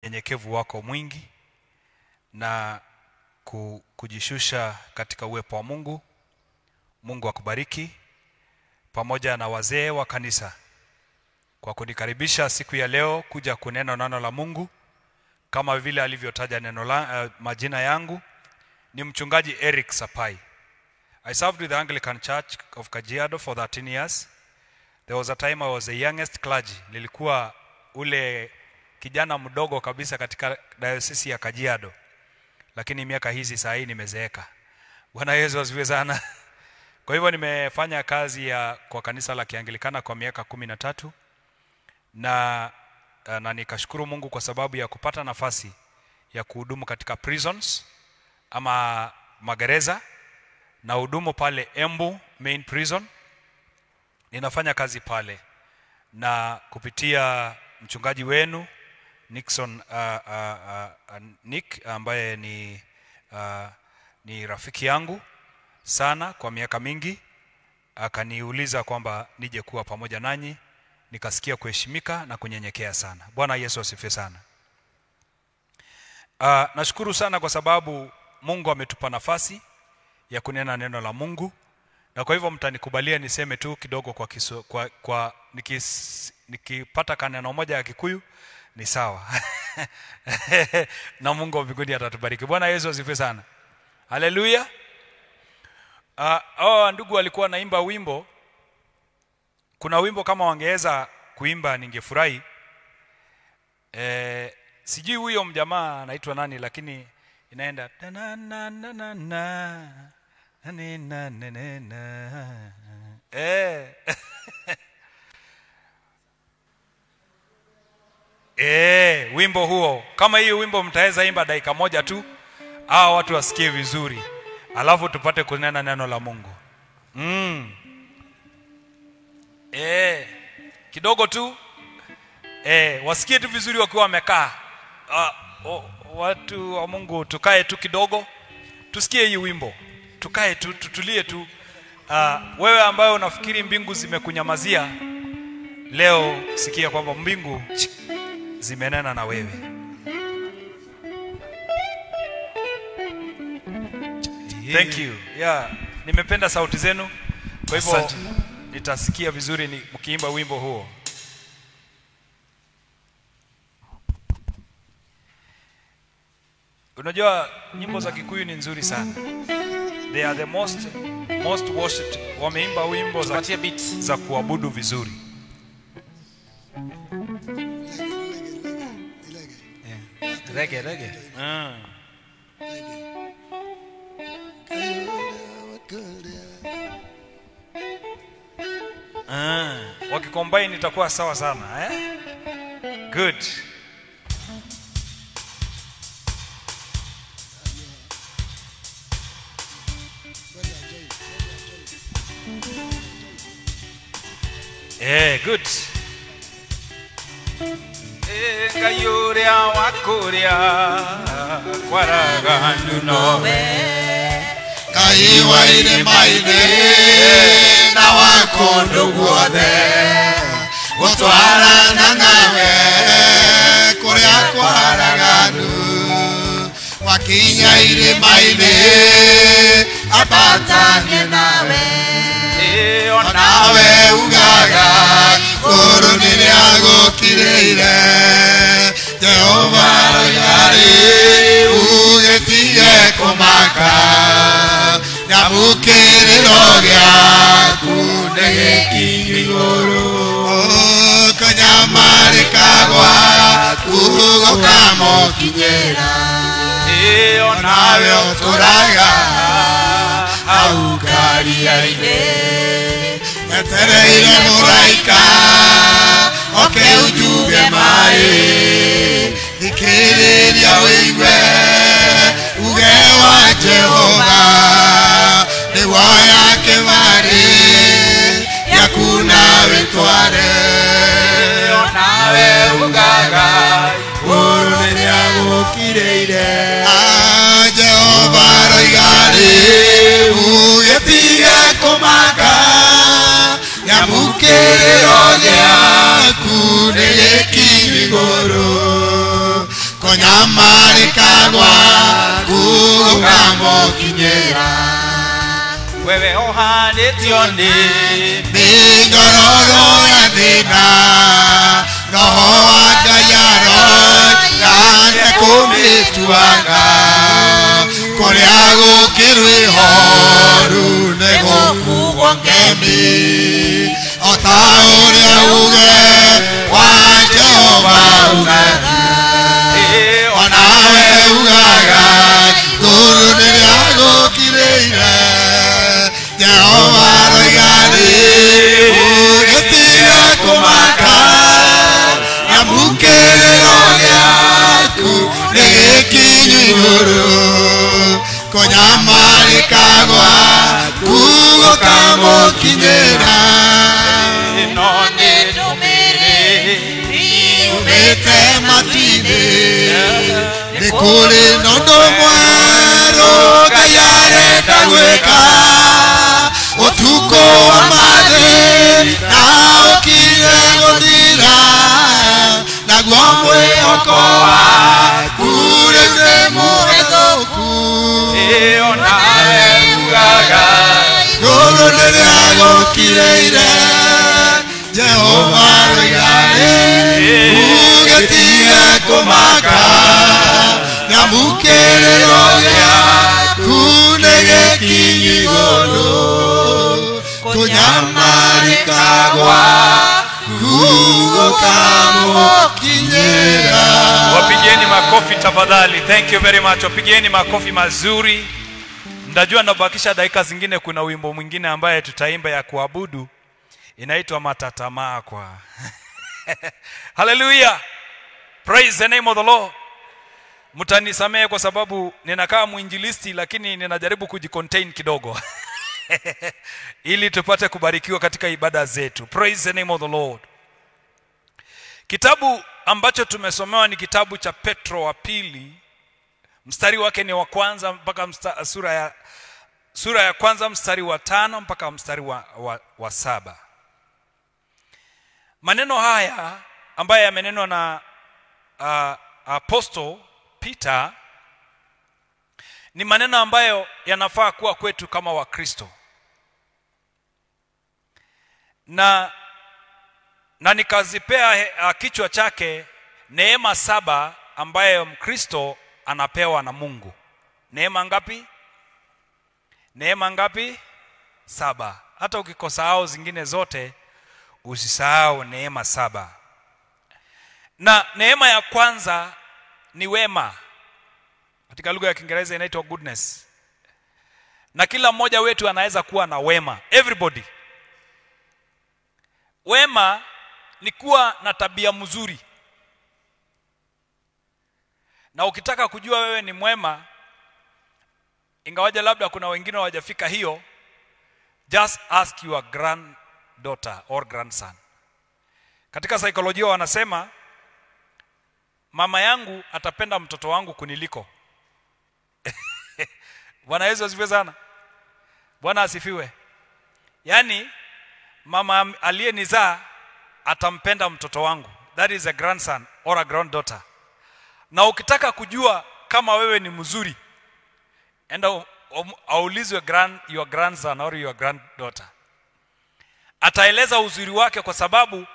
unyenyekevu wako mwingi na kujishusha katika uwepo wa Mungu. Mungu akubariki pamoja na wazee wa kanisa kwa kunikaribisha siku ya leo kuja kunena neno la Mungu. Kama vile alivyotaja neno la majina yangu ni mchungaji Eric Sapai. I served with the Anglican Church of Kajiado for 13 years. There was a time I was the youngest clergy. Nilikuwa ule kijana mdogo kabisa katika diocese ya Kajiado. Lakini miaka hizi saa hii nimezeeka. Bwana Yesu asifiwe sana. Kwa hivyo nimefanya kazi ya kwa kanisa la Kianglikana kwa miaka 13 na nikashukuru Mungu kwa sababu ya kupata nafasi ya kuhudumu katika prisons ama magereza, na hudumu pale Embu Main Prison. Ninafanya kazi pale na kupitia mchungaji wenu Nixon Nick ambaye ni rafiki yangu sana kwa miaka mingi, akaniuliza kwamba nije kuwa pamoja nanyi. Nikasikia kuheshimika na kunyenyekea sana. Bwana Yesu asifiwe sana. Nashukuru sana kwa sababu Mungu ametupa nafasi ya kunena neno la Mungu. Na kwa hivyo mtanikubalia niseme tu kidogo kwa nikipata kaneno moja ya Kikuyu ni sawa. Na Mungu wa mbinguni atatubariki. Bwana Yesu asifiwe sana. Haleluya. Ndugu walikuwa naimba wimbo. Kuna wimbo kama wangeweza kuimba ningefurahi. Sijui huyo mjamaa anaitwa nani, lakini inaenda na na na na na na na na na. Wimbo huo. Kama hiyo wimbo mtaweza imba dakika moja tu, hao watu wasikie vizuri. Alafu tupate kunena neno la Mungu. Kidogo tu. Wasikie tu vizuri wakiwa wamekaa. Watu wa Mungu tukae tu kidogo. Tusikie hii wimbo. Tukae tu, tutulie tu. Wewe ambaye unafikiri mbingu zimekunyamazia, leo sikia kwamba mbingu zimenena na wewe. Thank you. Yeah, nimependa sauti zenu. Kwa hivyo nitasikia vizuri ni mkiimba wimbo huo. Unajua nyimbo za Kikuyu ni nzuri sana. They are the most worshipped. Wameimba wimbo za kuabudu vizuri. Yeah. Reggae, reggae. Wakicombine itakuwa sawa sana, eh? Good. Good. Kayuria wakuria kwaragandu nowe kaiwa ine maine na wako ndugu othe gutwarana nawe kuria kwaragandu wakinya ire maine apatane nawe onawe ugaga iguru nĩrĩagũkirĩire Jehova aroiga-rĩ ũgĩtige kũmaka nyamũkĩrĩro gĩaku nĩgĩkinyu igũrũ kũnyamarĩka gwaku gũkamũkinyĩra onawe ũtũraga hau karia-inĩ etereire mũraika oke ujuge maĩ thikĩrĩria ũigue uge wa Jehova nĩwoya kĩbarĩ gĩaku na wĩtware onawe ugaga igũrũ nĩrĩagũkirĩire Jehova aroiga-rĩ ũgĩtige kũmaka nyamũkĩrĩro gĩaku nĩgĩkinyu igũrũ Konyamarĩka gwaku gũkamũkinyĩra. Wewe ũhanĩtio nĩ mĩnyororo ya thĩna, Roho wa Ngai aroiga nĩekũmĩtuanga. Kũrĩa gũkĩrwo ihoru nĩgũkuo ngemi, o ta ũrĩa uge wa Jehova ugaga. Onawe ugaga igũrũ nĩrĩagũkirĩire. Jehova aroiga rĩu gĩtige kũmaka, amu kĩrĩro gĩaku nĩ gĩkinyu igũrũ. Kũnyamarĩka gwaku gũkamũkinyĩra. Ĩno nĩ ndũmĩrĩri yumĩte matu-inĩ, nĩ kũrĩ na ũndũ mwerũ Ngai arenda gwĩka. Ũtukũ wa mathĩna ũkirie gũthira, naguo mwĩhoko waku rĩu nĩ mũhĩtũku. Onawe ugaga Igũrũ nĩrĩagũkirĩire. Jehova aroiga rĩu gĩtige kũmaka, nĩamu kĩrĩro gĩaku nĩ gĩkinyu igũrũ. Kũnyamarĩka gwaku gũkamũkinyĩra. Wapigieni makofi tafadhali. Thank you very much. Wapigieni makofi mazuri. Ndajua nabakisha dakika zingine, kuna wimbo mwingine ambaye tutaimba ya kuabudu, inaitwa Matatamakwa. Hallelujah. Praise the name of the Lord. Mtanisamehe kwa sababu ninakaa mwinjilisti, lakini ninajaribu kujicontain kidogo ili tupate kubarikiwa katika ibada zetu. Praise the name of the Lord. Kitabu ambacho tumesomewa ni kitabu cha Petro wa pili. Mstari wake ni wa kwanza mpaka sura ya kwanza mstari wa 5 mpaka mstari wa 7. Maneno haya ambayo yamenenwa na Apostle Peter ni maneno ambayo yanafaa kuwa kwetu kama Wakristo. Na nikazipea kichwa chake neema 7 ambayo Mkristo anapewa na Mungu. Neema ngapi? Neema ngapi? 7. Hata ukikosahau zingine zote, usisahau neema 7. Na neema ya kwanza ni wema. Katika lugha ya Kiingereza inaitwa goodness. Na kila mmoja wetu anaweza kuwa na wema. Everybody. Wema ni kuwa na tabia mzuri. Na ukitaka kujua wewe ni mwema, ingawaje labda kuna wengine hawajafika hiyo, just ask your granddaughter or grandson. Katika saikolojia wanasema mama yangu atapenda mtoto wangu kuniliko. Bwana Yesu asifiwe sana. Bwana asifiwe. Yaani mama aliyenizaa atampenda mtoto wangu. That is a grandson or a granddaughter. Na ukitaka kujua kama wewe ni mzuri, enda aulizwe your grandson or your granddaughter. Ataeleza uzuri wake, kwa sababu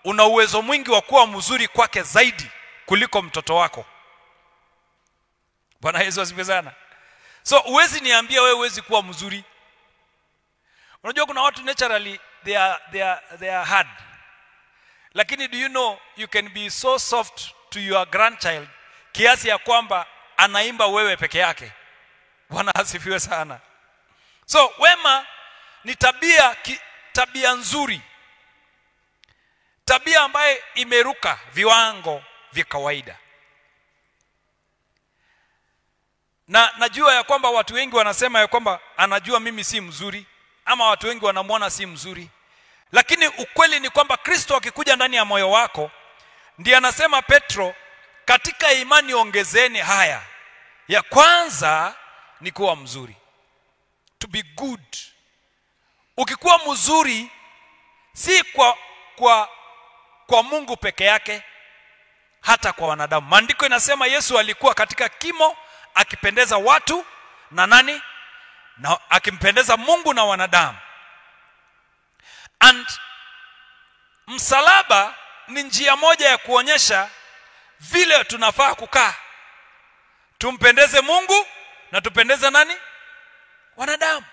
una uwezo mwingi wa kuwa mzuri kwake zaidi kuliko mtoto wako. Bwana Yesu asifiwe sana. So huwezi niambia wewe huwezi kuwa mzuri. Unajua kuna watu naturally they are hard. Lakini do you know you can be so soft to your grandchild kiasi ya kwamba anaimba wewe peke yake. Bwana asifiwe sana. So wema ni tabia nzuri. Tabia ambaye imeruka viwango vya kawaida. Na najua ya kwamba watu wengi wanasema ya kwamba anajua mimi si mzuri, ama watu wengi wanamuona si mzuri. Lakini ukweli ni kwamba Kristo akikuja ndani ya moyo wako, ndiye anasema Petro, katika imani ongezeni haya. Ya kwanza ni kuwa mzuri. To be good. Ukikuwa mzuri si kwa Mungu peke yake, hata kwa wanadamu. Maandiko inasema Yesu alikuwa katika kimo akipendeza watu na nani? Na akimpendeza Mungu na wanadamu. And msalaba ni njia moja ya kuonyesha vile tunafaa kukaa. Tumpendeze Mungu na tupendeze nani? Wanadamu.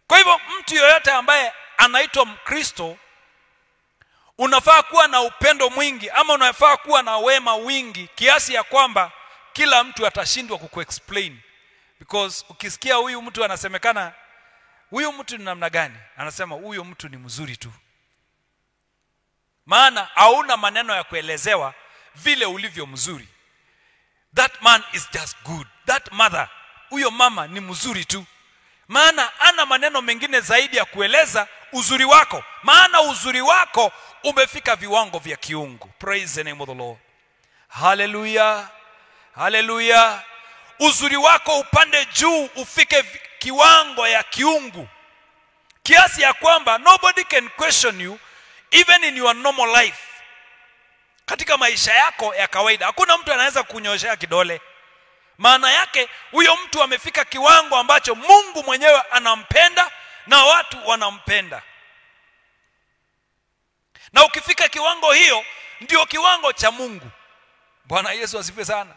Kwa hivyo mtu yoyote ambaye anaitwa Mkristo, unafaa kuwa na upendo mwingi ama unafaa kuwa na wema wingi kiasi ya kwamba kila mtu atashindwa kukuexplain. Because ukisikia huyu mtu anasemekana huyu mtu ni namna gani, anasema huyu mtu ni mzuri tu. Maana hauna maneno ya kuelezewa vile ulivyo mzuri. That man is just good. That mother, huyo mama ni mzuri tu. Maana ana maneno mengine zaidi ya kueleza uzuri wako. Maana uzuri wako umefika viwango vya kiungu. Praise the name of the Lord. Hallelujah. Hallelujah. Uzuri wako upande juu ufike kiwango ya kiungu. Kiasi ya kwamba nobody can question you even in your normal life. Katika maisha yako ya kawaida hakuna mtu anaweza kunyoshea kidole. Maana yake huyo mtu amefika kiwango ambacho Mungu mwenyewe anampenda na watu wanampenda. Na ukifika kiwango hiyo ndio kiwango cha Mungu. Bwana Yesu asifiwe sana.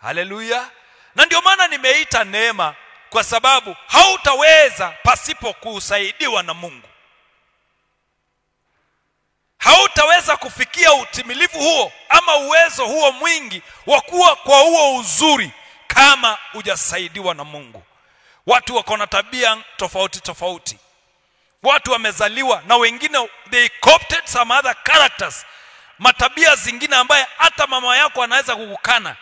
Haleluya. Na ndio maana nimeita neema, kwa sababu hautaweza pasipo kusaidiwa na Mungu. Hautaweza kufikia utimilifu huo ama uwezo huo mwingi wa kuwa kwa huo uzuri kama hujasaidiwa na Mungu. Watu wako na tabia tofauti tofauti. Watu wamezaliwa na wengine they co-opted some other characters. Matabia zingine ambaye hata mama yako anaweza kukukana.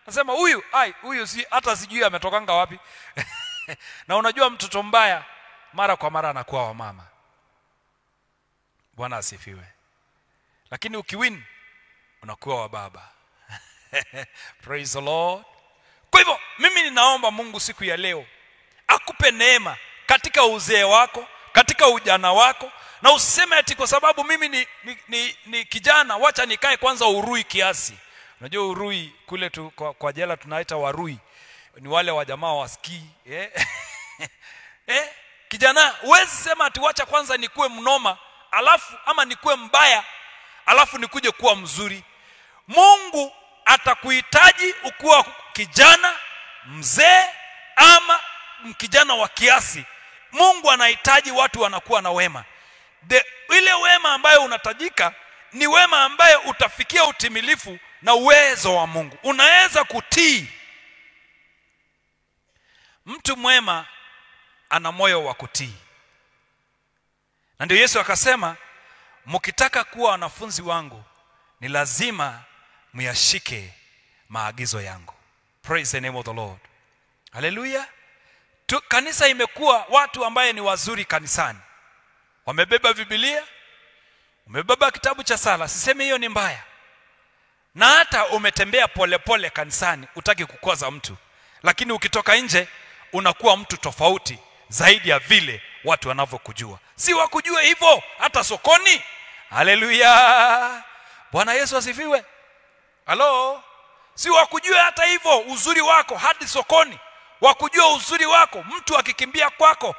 Nasema huyu, ai, huyu si hata sijui ametokanga wapi. Na unajua mtoto mbaya mara kwa mara anakuwa wa mama. Bwana asifiwe. Lakini ukiwin unakuwa wa baba. Praise the Lord. Kwa hivyo mimi ninaomba Mungu siku ya leo akupe neema katika uzee wako, katika ujana wako, na usiseme ati kwa sababu mimi ni kijana wacha nikae kwanza urui kiasi. Unajua urui kule tu kwa jela tunaita warui. Ni wale wa jamaa wasikii, eh? Kijana huwezi sema ati wacha kwanza nikuwe mnoma alafu ama nikuwe mbaya alafu nikuje kuwa mzuri. Mungu atakuhitaji ukuwa kijana, mzee ama kijana wa kiasi. Mungu anahitaji watu wanakuwa na wema. Ile wema ambayo unatajika ni wema ambayo utafikia utimilifu na uwezo wa Mungu. Unaweza kutii. Mtu mwema ana moyo wa kutii. Na ndio Yesu akasema, mkitaka kuwa wanafunzi wangu ni lazima myashike maagizo yangu. Praise the name of the Lord. Hallelujah. Kanisa imekuwa watu ambaye ni wazuri kanisani. Wamebeba Biblia, umebeba kitabu cha sala, sisemi hiyo ni mbaya. Na hata umetembea pole pole kanisani, utaki kukwaza mtu. Lakini ukitoka nje unakuwa mtu tofauti zaidi ya vile watu wanavyokujua. Si wakujue hivyo hata sokoni. Haleluya. Bwana Yesu asifiwe. Halo. Si wakujue hata hivyo uzuri wako hadi sokoni. Wakujue uzuri wako, mtu akikimbia kwako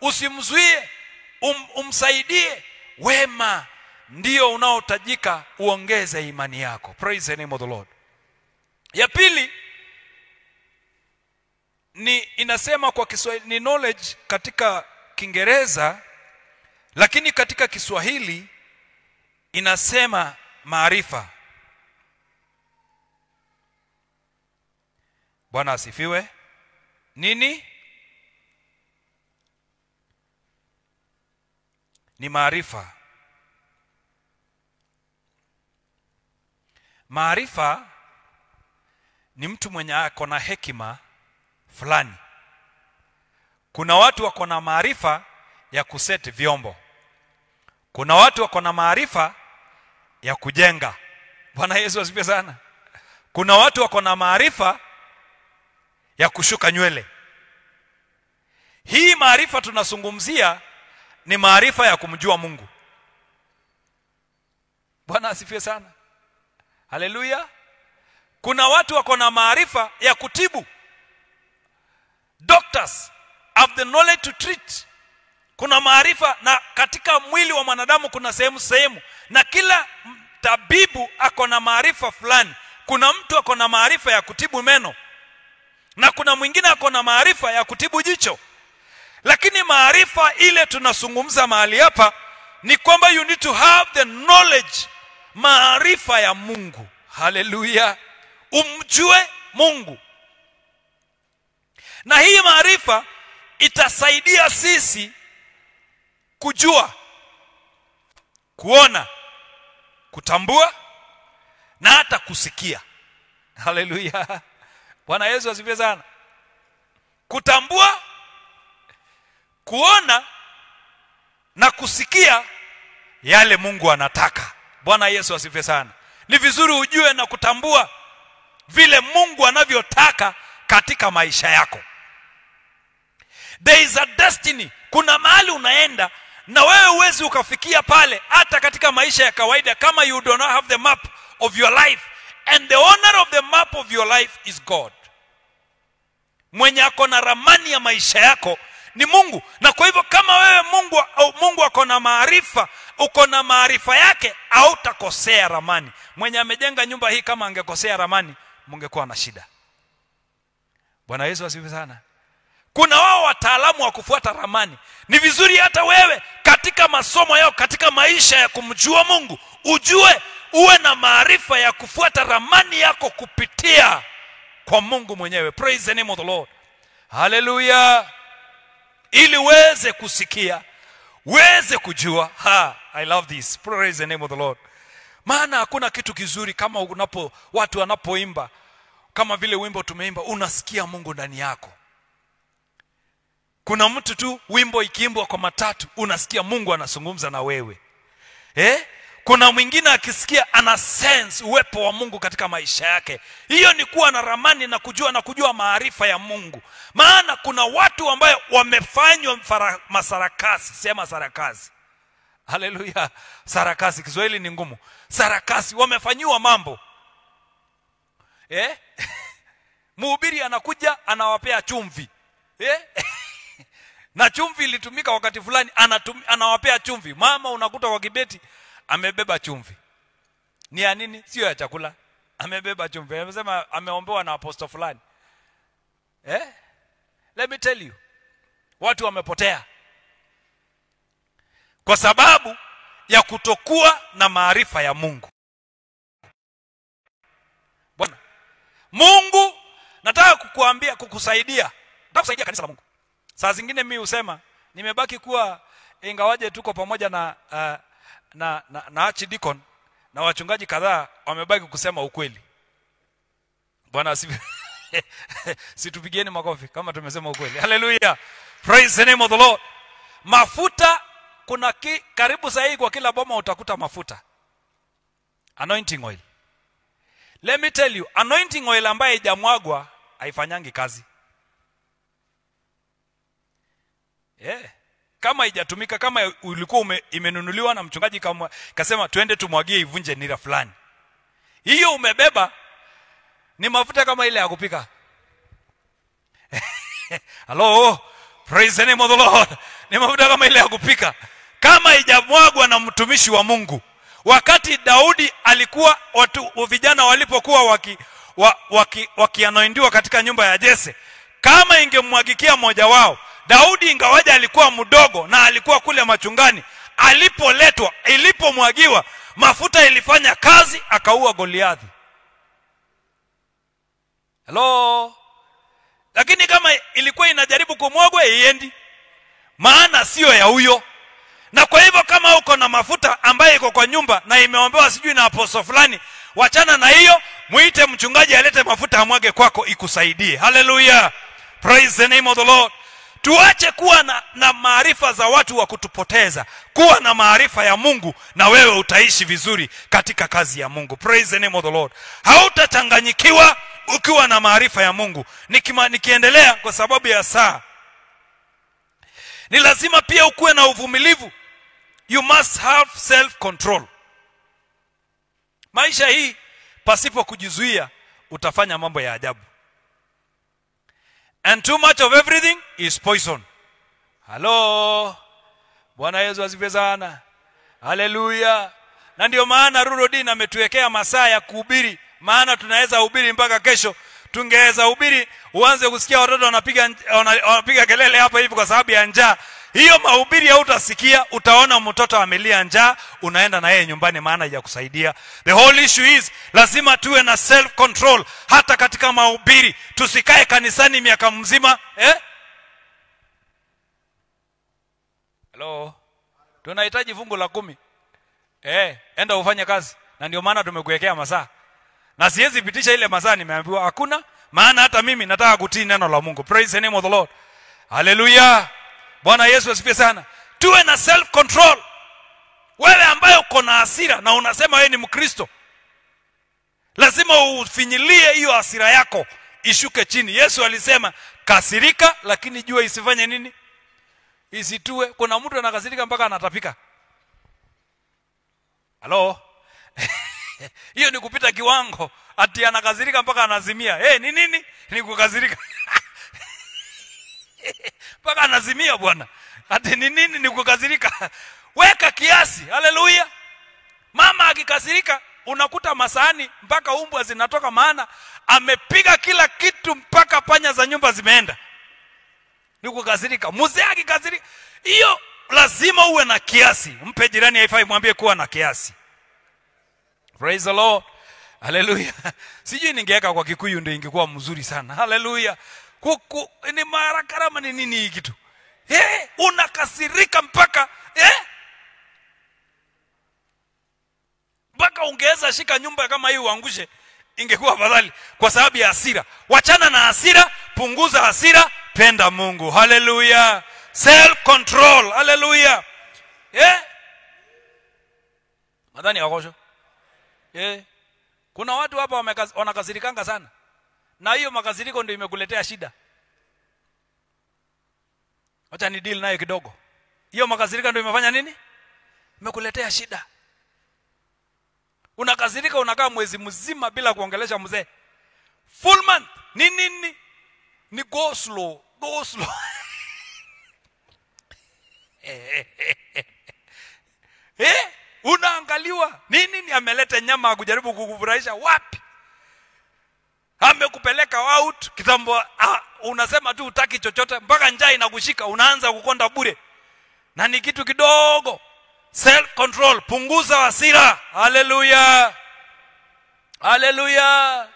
usimzuie, umsaidie. Wema ndio unaotajika uongeze imani yako. Praise the name of the Lord. Ya pili ni inasema kwa Kiswahili ni knowledge katika Kiingereza, lakini katika Kiswahili inasema maarifa. Bwana asifiwe. Nini? Ni maarifa. Maarifa ni mtu mwenye ako na hekima fulani. Kuna watu wako na maarifa ya kuseti vyombo. Kuna watu wako na maarifa ya kujenga. Bwana Yesu asifiwe sana. Kuna watu wako na maarifa ya kushuka nywele. Hii maarifa tunazungumzia ni maarifa ya kumjua Mungu. Bwana asifiwe sana. Haleluya. Kuna watu wako na maarifa ya kutibu. Doctors have the knowledge to treat. Kuna maarifa, na katika mwili wa mwanadamu kuna sehemu, na kila tabibu ako na maarifa fulani. Kuna mtu ako na maarifa ya kutibu meno, na kuna mwingine ako na maarifa ya kutibu jicho. Lakini maarifa ile tunazungumza mahali hapa ni kwamba you need to have the knowledge, maarifa ya Mungu. Haleluya. Umjue Mungu. Na hii maarifa itasaidia sisi kujua, kuona, kutambua na hata kusikia. Haleluya. Bwana Yesu asifiwe sana. Kutambua, kuona na kusikia yale Mungu anataka. Bwana Yesu asifiwe sana. Ni vizuri ujue na kutambua vile Mungu anavyotaka katika maisha yako. There is a destiny. Kuna mahali unaenda na wewe huwezi ukafikia pale hata katika maisha ya kawaida kama you do not have the map of your life. And the owner of the map of your life is God. Mwenye ako na ramani ya maisha yako ni Mungu. Na kwa hivyo kama wewe Mungu au Mungu ako na maarifa, uko na maarifa yake, hautakosea ramani. Mwenye amejenga nyumba hii kama angekosea ramani, mungekuwa na shida. Bwana Yesu asifiwe sana. Kuna wao wataalamu wa kufuata ramani. Ni vizuri hata wewe katika masomo yao, katika maisha ya kumjua Mungu, ujue, uwe na maarifa ya kufuata ramani yako kupitia kwa Mungu mwenyewe. Praise the name of the Lord. Hallelujah. Ili uweze kusikia, uweze kujua. Ha, I love this. Praise the name of the Lord. Maana hakuna kitu kizuri kama unapo watu wanapoimba, kama vile wimbo tumeimba, unasikia Mungu ndani yako. Kuna mtu tu wimbo ikiimbwa kwa matatu, unasikia Mungu anazungumza na wewe. Kuna mwingine akisikia ana sense uwepo wa Mungu katika maisha yake. Hiyo ni kuwa na ramani na kujua maarifa ya Mungu. Maana kuna watu ambayo wamefanywa masarakasi, sema sarakasi. Haleluya. Sarakasi, Kiswahili ni ngumu. Sarakasi, wamefanyiwa mambo. Mhubiri anakuja anawapea chumvi. Na chumvi ilitumika wakati fulani, anawapea chumvi. Mama unakuta kwa kibeti amebeba chumvi. Ni ya nini? Sio ya chakula. Amebeba chumvi. Amesema ameombewa na apostle fulani. Let me tell you. Watu wamepotea kwa sababu ya kutokuwa na maarifa ya Mungu. Bwana Mungu, nataka kukuambia, kukusaidia. Nataka kusaidia kanisa la Mungu. Saa zingine mimi husema nimebaki kuwa, ingawaje tuko pamoja na na archdeacon na wachungaji kadhaa, wamebaki kusema ukweli. Bwana asifiwe. Situpigieni makofi kama tumesema ukweli. Hallelujah. Praise the name of the Lord. Mafuta kuna karibu sahihi kwa kila boma utakuta mafuta. Anointing oil. Let me tell you, anointing oil ambaye haijamwagwa haifanyangi kazi. Kama haijatumika, kama ulikuwa imenunuliwa na mchungaji kama kasema twende tumwagie ivunje nira fulani, hiyo umebeba ni mafuta kama ile ya kupika. Hello, praise the name of the Lord. Ni mafuta kama ile ya kupika kama haijamwagwa na mtumishi wa Mungu. Wakati Daudi alikuwa, watu vijana walipokuwa wakianoindiwa katika nyumba ya Jesse, kama ingemwagikia mmoja wao, Daudi ingawaje alikuwa mdogo na alikuwa kule machungani, alipoletwa, ilipomwagiwa mafuta ilifanya kazi, akaua Goliathi. Hello. Lakini kama ilikuwa inajaribu kumwagwa, iendi, maana sio ya huyo. Na kwa hivyo kama uko na mafuta ambaye iko kwa nyumba na imeombewa sijui na apostle fulani, wachana na hiyo, muite mchungaji alete mafuta amwage kwako ikusaidie. Hallelujah. Praise the name of the Lord. Tuache kuwa na maarifa za watu wa kutupoteza. Kuwa na maarifa ya Mungu na wewe utaishi vizuri katika kazi ya Mungu. Praise the name of the Lord. Hautachanganyikiwa ukiwa na maarifa ya Mungu. Nikiendelea kwa sababu ya saa. Ni lazima pia ukuwe na uvumilivu. You must have self-control. Maisha hii pasipo kujizuia, utafanya mambo ya ajabu. And too much of everything is poison. Hello. Bwana Yesu asifiwe sana. Haleluya. Na ndio maana Rurodin ametuwekea masaa ya kuhubiri, maana tunaweza hubiri mpaka kesho. Tungeweza hubiri uanze kusikia watoto wanapiga kelele hapa hivi kwa sababu ya njaa. Hiyo mahubiri hautasikia, utaona mtoto amelia njaa, unaenda na yeye nyumbani maana haijakusaidia. The whole issue is lazima tuwe na self control hata katika mahubiri. Tusikae kanisani miaka mzima, eh? Hello. Tunahitaji fungu la 10. Enda ufanye kazi. Na ndio maana tumekuwekea masaa. Na siwezi pitisha ile masaa nimeambiwa hakuna, maana hata mimi nataka kutii neno la Mungu. Praise the name of the Lord. Hallelujah. Bwana Yesu asifiwe sana. Tuwe na self control. Wewe ambaye uko na hasira na unasema wewe ni Mkristo, lazima ufinyilie hiyo hasira yako ishuke chini. Yesu alisema kasirika, lakini jua isifanye nini? Isitue. Kuna mtu anakasirika mpaka anatapika. Hello? Hiyo ni kupita kiwango. Ati anakasirika mpaka anazimia. Ni nini? Ni kukasirika. Mpaka anazimia bwana. Ati ni nini? Ni kukasirika. Weka kiasi. Haleluya. Mama akikasirika unakuta masahani mpaka umbwa zinatoka, maana amepiga kila kitu mpaka panya za nyumba zimeenda. Ni kukasirika. Mzee akikasirika, hiyo lazima uwe na kiasi. Mpe jirani haifai, mwambie kuwa na kiasi. Praise the Lord. Hallelujah. Sijui ningeweka kwa Kikuyu ndio ingekuwa mzuri sana. Hallelujah. Kuku ni marakarama ni nini hii kitu? Unakasirika mpaka mpaka ungeweza shika nyumba kama hii uangushe, ingekuwa afadhali kwa sababu ya hasira. Wachana na hasira, punguza hasira, penda Mungu. Hallelujah. Self control. Hallelujah. Madhani wakosho. Kuna watu hapa wanakasirikanga sana. Na hiyo makasiriko ndio imekuletea shida. Acha ni deal nayo kidogo. Hiyo makasirika ndio imefanya nini? Imekuletea shida. Unakasirika, unakaa mwezi mzima bila kuongelesha mzee. Full month. Ni nini? Ni go slow. Go slow. Unaangaliwa. Nini ni ameleta nyama kujaribu kukufurahisha wapi? Amekupeleka out kitambo, unasema tu hutaki chochote mpaka njaa inakushika, unaanza kukonda bure. Na ni kitu kidogo. Self control, punguza hasira. Hallelujah. Hallelujah.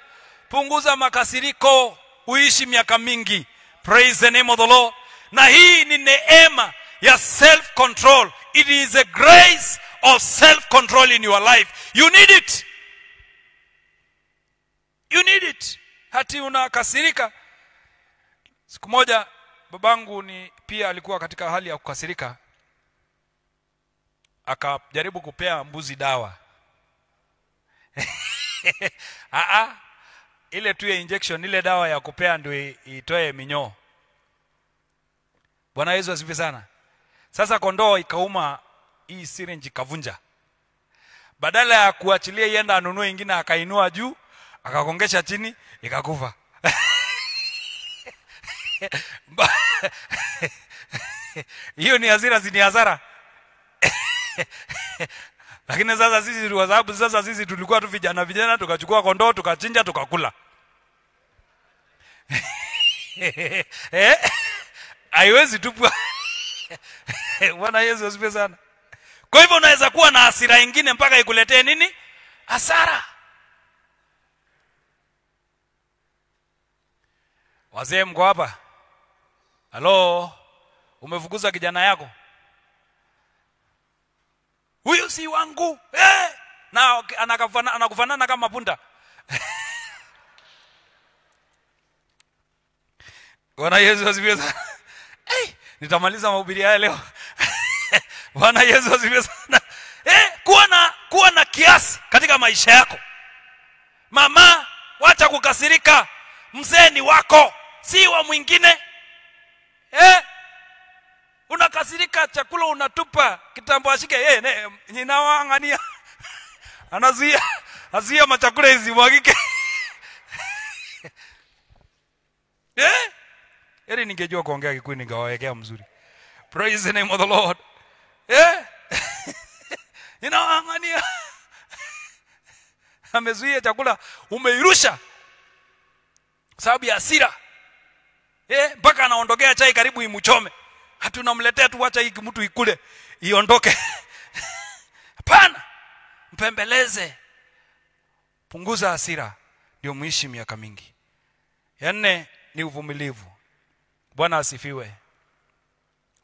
Punguza makasiriko, uishi miaka mingi. Praise the name of the Lord. Na hii ni neema ya self control. It is a grace of self control in your life. You need it. You need it. Hati unakasirika. Siku moja babangu ni pia alikuwa katika hali ya kukasirika. Akajaribu kupea mbuzi dawa. Ile tu ya injection, ile dawa ya kupea ndio itoe minyoo. Bwana Yesu asifiwe sana. Sasa kondoo ikauma hii syringe ikavunja. Badala ya kuachilia ienda anunue ingine, akainua juu, akakongesha chini, ikakufa. Hiyo ni hasira, si ni hasara? Lakini sasa sisi kwa sababu sasa sisi tulikuwa tu vijana vijana, tukachukua kondoo tukachinja tukakula. Haiwezi tupwa. Bwana Yesu asifiwe sana. Kwa hivyo unaweza kuwa na hasira nyingine mpaka ikuletee nini? Hasara. Wazee mko hapa? Halo, umefukuza kijana yako? Huyu si wangu. Na anakufanana kama punda. Bwana Yesu asifiwe sana. Nitamaliza mahubiri haya leo. Bwana Yesu asifiwe sana. Kuwa na kiasi katika maisha yako. Mama, wacha kukasirika. Mzee ni wako, si wa mwingine. Unakasirika, chakula unatupa, kitambo ashike, ninawaangania. Anazuia. Azuia machakula isimwagike. Eh? Heri ningejua kuongea Kikuyu ningewawekea mzuri. Praise the name of the Lord. Eh? Inawang'ania. Amezuia chakula, umeirusha sababu ya hasira. Mpaka anaondokea chai karibu imuchome. Hatunamletea tu, wacha hii mtu ikule iondoke. Hapana. Mpembeleze. Punguza hasira ndio muishi miaka mingi. Ya nne ni uvumilivu. Bwana asifiwe.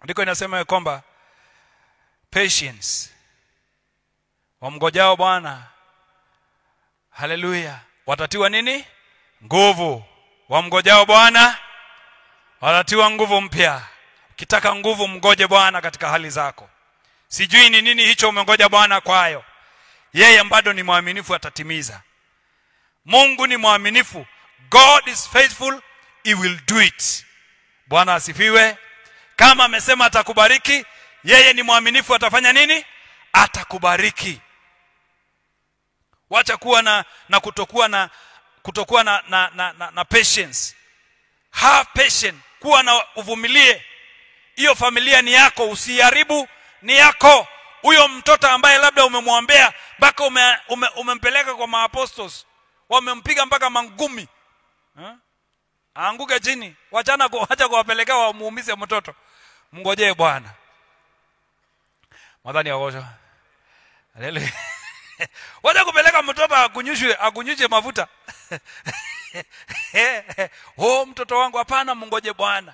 Ndiko inasema ya kwamba patience. Wamngojao Bwana, haleluya, watatiwa nini? Nguvu. Wamngojao Bwana watatiwa nguvu mpya. Ukitaka nguvu, mngoje Bwana katika hali zako. Sijui ni nini hicho umengoja Bwana kwayo. Yeye bado ni mwaminifu, atatimiza. Mungu ni mwaminifu. God is faithful, he will do it. Bwana asifiwe. Kama amesema atakubariki, yeye ni mwaminifu, atafanya nini? Atakubariki. Wacha kuwa na kutokuwa na kutokuwa na patience. Have patience, kuwa na uvumilie. Hiyo familia ni yako, usiharibu, ni yako. Huyo mtoto ambaye labda umemwombea mpaka umempeleka kwa maapostles, wamempiga mpaka mangumi, aanguke chini. Wachana acha kuwapeleka wamuumize mtoto. Mngojee Bwana. Madhani ya Haleluya. Wacha kupeleka mtoto akunyushwe mafuta. Oh, mtoto wangu, hapana, mngoje Bwana.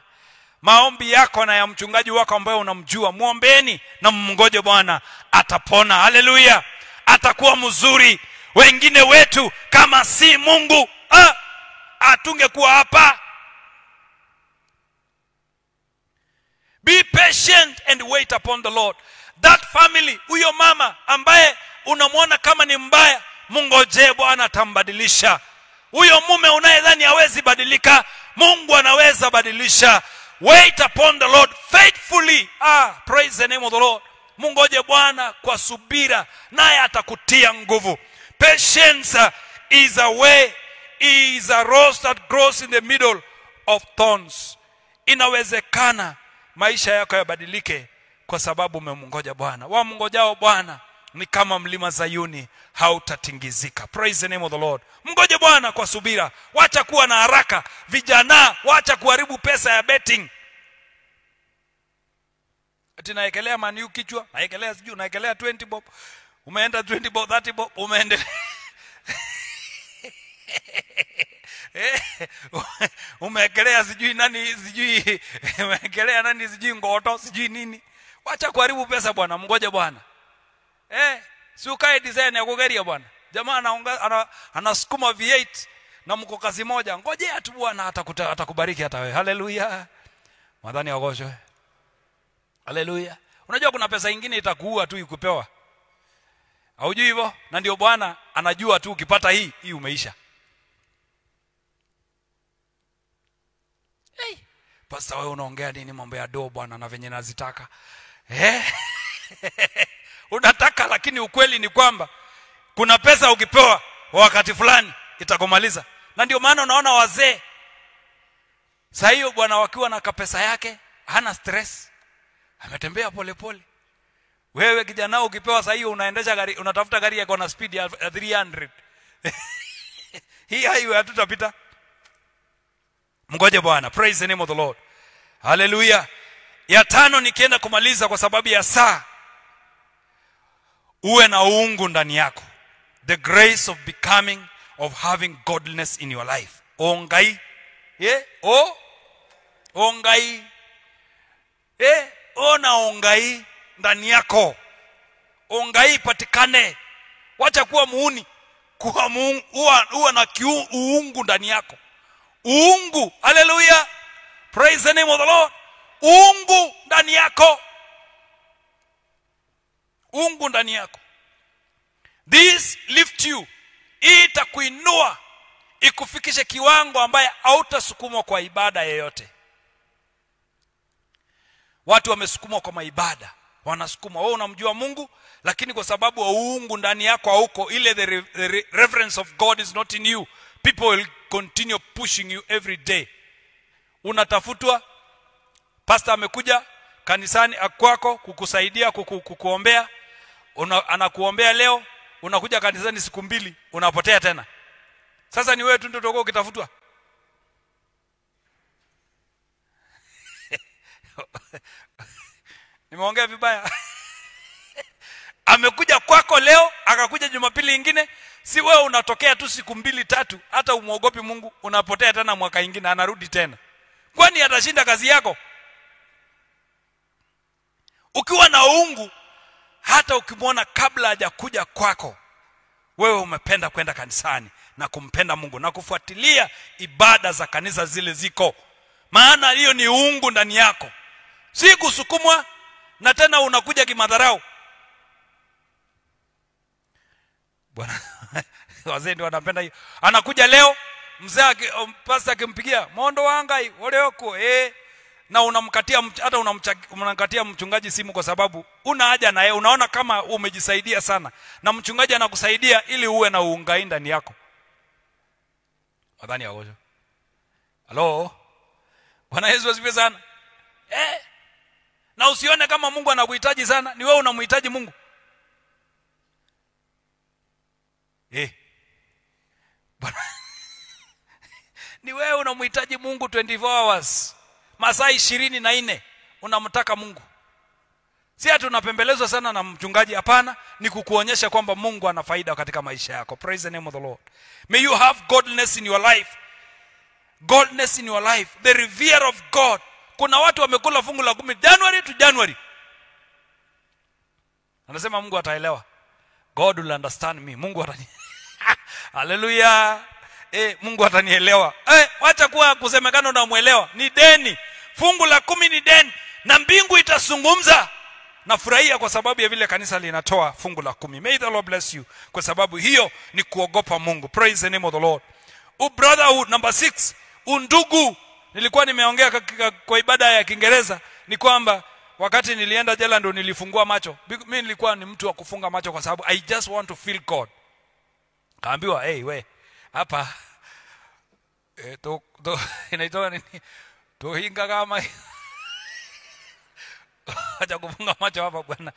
Maombi yako na ya mchungaji wako ambaye unamjua, muombeeni na mngoje Bwana, atapona. Haleluya. Atakuwa mzuri. Wengine wetu kama si Mungu, atungekuwa hapa. Be patient and wait upon the Lord. That family, huyo mama ambaye unamwona kama ni mbaya, mngojee Bwana atambadilisha. Huyo mume unayedhani hawezi badilika, Mungu anaweza badilisha. Wait upon the Lord faithfully. Praise the name of the Lord. Mungoje Bwana kwa subira, naye atakutia nguvu. Patience is a way, is a rose that grows in the middle of thorns. Inawezekana maisha yako yabadilike kwa sababu umemngoja Bwana. Wamngojao Bwana ni kama mlima Zayuni, hautatingizika. Praise the name of the Lord. Mngoje Bwana kwa subira. Wacha kuwa na haraka. Vijana, wacha kuharibu pesa ya betting. Ati naekelea Man U kichwa, naekelea sijui, naekelea 20 bob. Umeenda 20 bob, 30 bob, umeendelea. Umeekelea sijui nani, sijui umeekelea nani, sijui ngoto, sijui nini. Wacha kuharibu pesa bwana, mngoje Bwana. Si ukae design ya kugeria bwana. Jamaa anasukuma V8 na mko kazi moja. Ngojea tu Bwana atakubariki hata wewe. Haleluya. Madhani ogosho. Haleluya. Unajua kuna pesa nyingine itakuua tu ikupewa. Haujui hivyo? Na ndio Bwana anajua tu ukipata hii umeisha. Hey, pastor wewe unaongea nini mambo ya do bwana na venye nazitaka? Unataka, lakini ukweli ni kwamba kuna pesa ukipewa wakati fulani itakumaliza. Na ndio maana unaona wazee sasa hiyo bwana wakiwa na kapesa yake hana stress, ametembea pole pole. Wewe kijana ukipewa sasa hiyo unaendesha gari, unatafuta gari yako na speed ya 300. Hii highway hatutapita. Mngoje Bwana. Praise the name of the Lord. Hallelujah. Ya tano nikienda kumaliza kwa sababu ya saa. Uwe na uungu ndani yako. The grace of becoming, of having godliness in your life. Ongai. O ongai. Ona ongai ndani yako. Ongai patikane. Wacha kuwa muuni. Kuwa muungu, uwa na uungu ndani yako. Uungu. Hallelujah. Praise the name of the Lord. Uungu ndani yako. Uungu ndani yako. This lift you. Itakuinua, ikufikishe kiwango ambaye hautasukumwa kwa ibada yoyote. Watu wamesukumwa kwa maibada, Wanasukuma. Wewe unamjua Mungu, lakini kwa sababu wa uungu ndani yako hauko, ile the reverence of God is not in you. People will continue pushing you every day. Unatafutwa, pastor amekuja kanisani kwako kukusaidia, kukuombea. Anakuombea leo, unakuja kanisani siku mbili, unapotea tena. Sasa ni wewe tu ndio utakuwa ukitafutwa. Nimeongea vibaya? Amekuja kwako leo, akakuja Jumapili nyingine, si wewe unatokea tu siku mbili tatu, hata umuogopi Mungu, unapotea tena mwaka mwingine, anarudi tena. Kwani atashinda kazi yako? Ukiwa na uungu, hata ukimwona kabla hajakuja kwako, wewe umependa kwenda kanisani na kumpenda Mungu na kufuatilia ibada za kanisa zile ziko. Maana hiyo ni uungu ndani yako. Si kusukumwa, na tena unakuja kimadharau. Bwana wazee ndio wanapenda hiyo. Anakuja leo, mzee pastor akimpigia, "Mondo wangai, ole huko." Na unamkatia, hata unamkatia mchungaji simu kwa sababu una haja na yeye, unaona kama umejisaidia sana. Na mchungaji anakusaidia ili uwe na uungai ndani yako. Wadhani wagojo. Halo? Bwana Yesu asifiwe sana. Na usione kama Mungu anakuhitaji sana, ni wewe unamhitaji Mungu. Bwana ni wewe unamhitaji Mungu 24 hours. Masaa 24 unamtaka Mungu. Si ati unapembelezwa sana na mchungaji, hapana, ni kukuonyesha kwamba Mungu ana faida katika maisha yako. Praise the name of the Lord. May you have godliness in your life. Godliness in your life, the revere of God. Kuna watu wamekula fungu la 10 January to January. Anasema Mungu ataelewa. God will understand me. Mungu atani. Hallelujah. Mungu atanielewa. Wacha kuwa kusemekana unamuelewa. Ni deni. Fungu la 10 ni deni, na mbingu itazungumza. Nafurahia kwa sababu ya vile kanisa linatoa fungu la 10. May the Lord bless you. Kwa sababu hiyo ni kuogopa Mungu. Praise the name of the Lord. Brotherhood number 6, undugu. Nilikuwa nimeongea kwa ibada ya Kiingereza ni kwamba wakati nilienda jela ndo nilifungua macho. Mimi nilikuwa ni mtu wa kufunga macho kwa sababu I just want to feel God. Kaambiwa, "Hey we, hapa to inaitwa nini? Tohinga kama acha kufunga macho hapa bwana."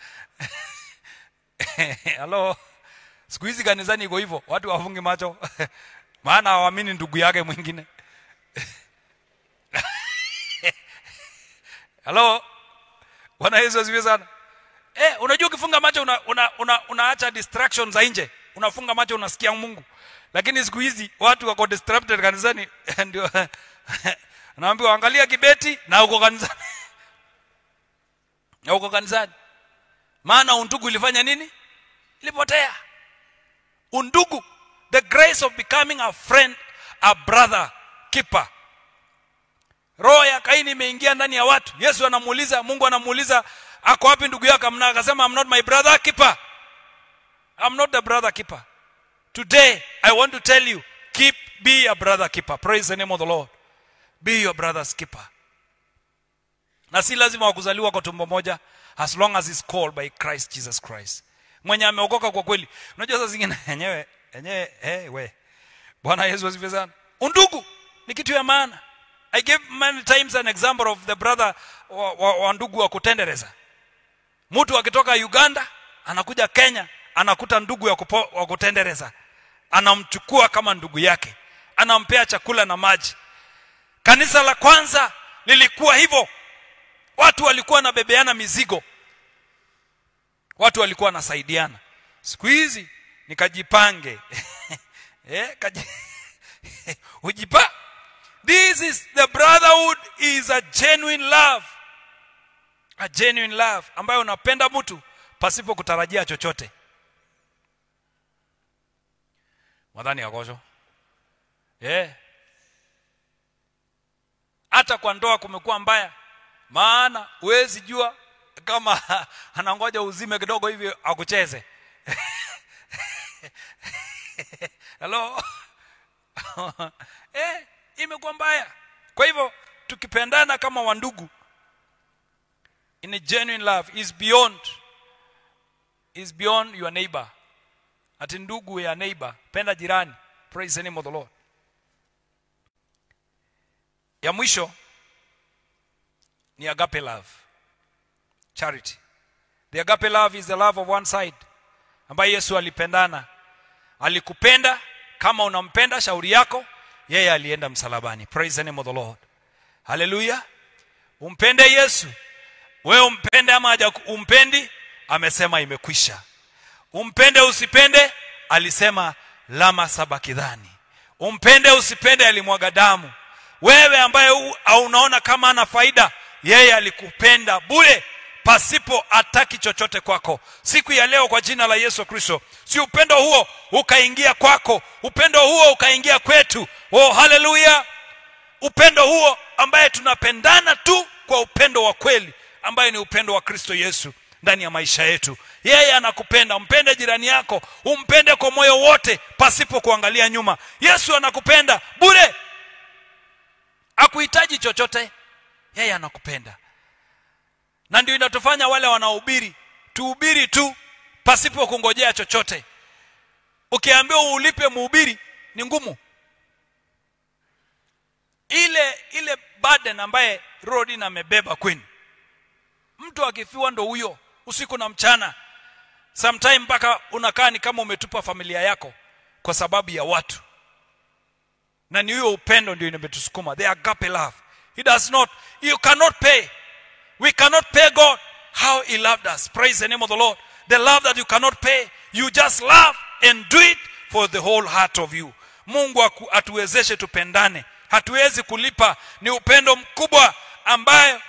Hello. Siku hizi kanisani iko hivyo, watu wafungi macho. Maana hawaamini ndugu yake mwingine. Hello. Bwana Yesu asifiwe sana. Unajua ukifunga macho unaacha distractions za nje. Unafunga macho unasikia Mungu. Lakini siku hizi watu wako disrupted kanisani, ndio naambiwa angalia kibeti na uko kanisani. Na uko kanisani. Maana undugu ilifanya nini? Ilipotea. Undugu, the grace of becoming a friend, a brother keeper. Roho ya Kaini imeingia ndani ya watu. Yesu anamuuliza, Mungu anamuuliza, "Ako wapi ndugu yako?" Akasema, "I'm not my brother keeper. I'm not the brother keeper." Today, I want to tell you, be a brother keeper. Praise the name of the Lord. Be your brother's keeper. Na si lazima wakuzaliwa kwa tumbo moja, as long as he's called by Christ Jesus Christ. Mwenye ameokoka kwa kweli. Unajua sasa zingine yenyewe we. Bwana Yesu asifiwe sana. Undugu ni kitu ya maana. I gave many times an example of the brother wa ndugu wa kutendereza. Mtu akitoka Uganda anakuja Kenya, anakuta ndugu wa kutendereza. Anamchukua kama ndugu yake. Anampea chakula na maji. Kanisa la kwanza lilikuwa hivyo. Watu walikuwa wanabebeana mizigo. Watu walikuwa wanasaidiana. Siku hizi nikajipange. Ujipa. This is the brotherhood is a genuine love. A genuine love ambayo unapenda mtu pasipo kutarajia chochote. Mwadhani yakosho. Hata kwa ndoa kumekuwa mbaya. Maana huwezi jua kama anangoja uzime kidogo hivi akucheze. Hello. Imekuwa mbaya. Kwa hivyo tukipendana kama wandugu, In a genuine love is beyond your neighbor. Ati ndugu ya neighbor, penda jirani. Praise the name of the Lord. Ya mwisho ni agape love. Charity. The agape love is the love of one side, ambaye Yesu alipendana. Alikupenda kama unampenda, shauri yako, yeye alienda msalabani. Praise the name of the Lord. Hallelujah. Umpende Yesu. Wewe umpende ama umpendi, amesema imekwisha. Umpende usipende, alisema lama sabakidhani. Umpende usipende, alimwaga damu. Wewe ambaye unaona kama ana faida, yeye alikupenda bure pasipo ataki chochote kwako. Siku ya leo kwa jina la Yesu Kristo, si upendo huo ukaingia kwako, upendo huo ukaingia kwetu. Oh, hallelujah. Upendo huo ambaye tunapendana tu kwa upendo wa kweli, ambaye ni upendo wa Kristo Yesu ndani ya maisha yetu. Yeye anakupenda. Umpende jirani yako, umpende kwa moyo wote pasipo kuangalia nyuma. Yesu anakupenda bure, hakuhitaji chochote. Yeye anakupenda. Na ndio inatufanya wale wanaohubiri tuhubiri tu pasipo kungojea chochote. Ukiambiwa ulipe mhubiri ni ngumu. Ile burden ambaye Rodin amebeba kwenu, mtu akifiwa ndo huyo usiku na mchana. Sometime mpaka unakaa ni kama umetupa familia yako kwa sababu ya watu. Na ni huyo upendo ndio imetusukuma. The agape love. He does not, you cannot pay. We cannot pay God how he loved us. Praise the name of the Lord. The love that you cannot pay, you just love and do it for the whole heart of you. Mungu atuwezeshe tupendane. Hatuwezi kulipa, ni upendo mkubwa ambaye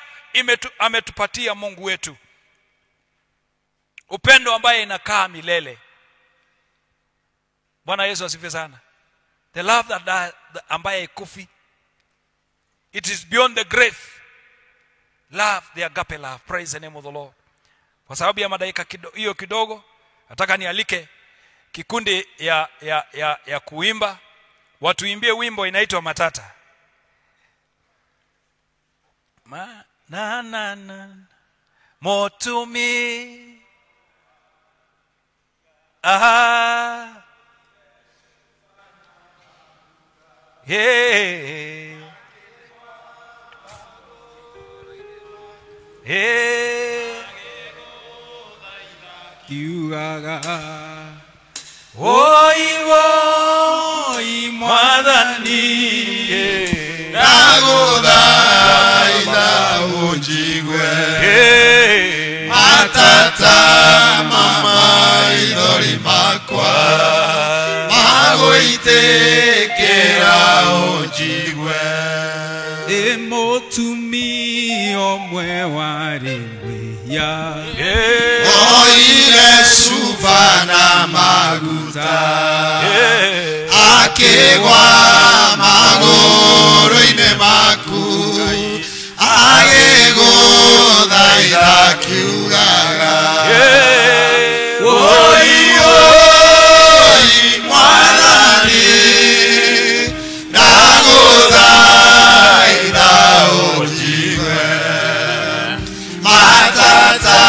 ametupatia Mungu wetu. Upendo ambaye inakaa milele. Bwana Yesu asifiwe sana. The love that ambaye ikufi. It is beyond the grave. Love, the agape love. Praise the name of the Lord. Kwa sababu ya madakika hiyo kidogo, nataka nialike kikundi ya kuimba. Watuimbie wimbo inaitwa Matata. Ma na na na motumi aha yeah yeah kiugaga oi oi mwathani ndaguthaitha unjigue matata mamaithori makwa magũitĩkĩra unjigue Mũtumia ũmwe warĩ mwĩhia oire cuba na maguta akĩgwa magũrũ-inĩ maku agĩgũthaitha akiugaga oi oi mwathani ndagũthaitha ũnjigue matata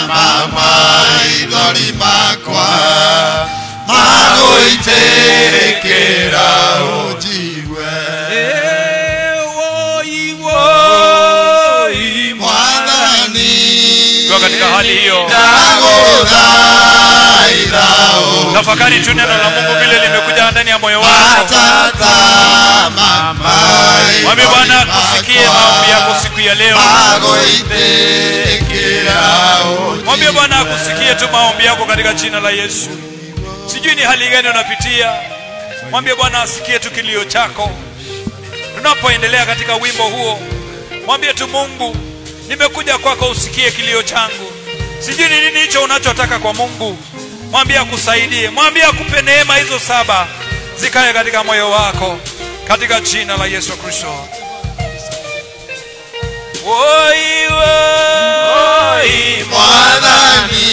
mamaithori makwa magũitĩkĩra ũnjigue oi oi mwathani. Kwa katika hali hiyo ndagũthaitha tafakari tu neno la Mungu vile limekuja ndani ya moyo wako. Matata Mwambie Bwana akusikie maombi yako siku ya leo. Mwambie Bwana akusikie tu maombi yako katika jina la Yesu. Sijui ni hali gani unapitia. Mwambie Bwana asikie tu kilio chako. Tunapoendelea katika wimbo huo, mwambie tu Mungu, nimekuja kwako usikie kilio changu. Sijui ni nini hicho unachotaka kwa Mungu. Mwambie akusaidie, mwambie akupe neema hizo saba zikae katika moyo wako katika jina la Yesu Kristo. Oi oi mwathani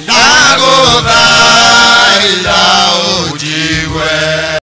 ndagũthaitha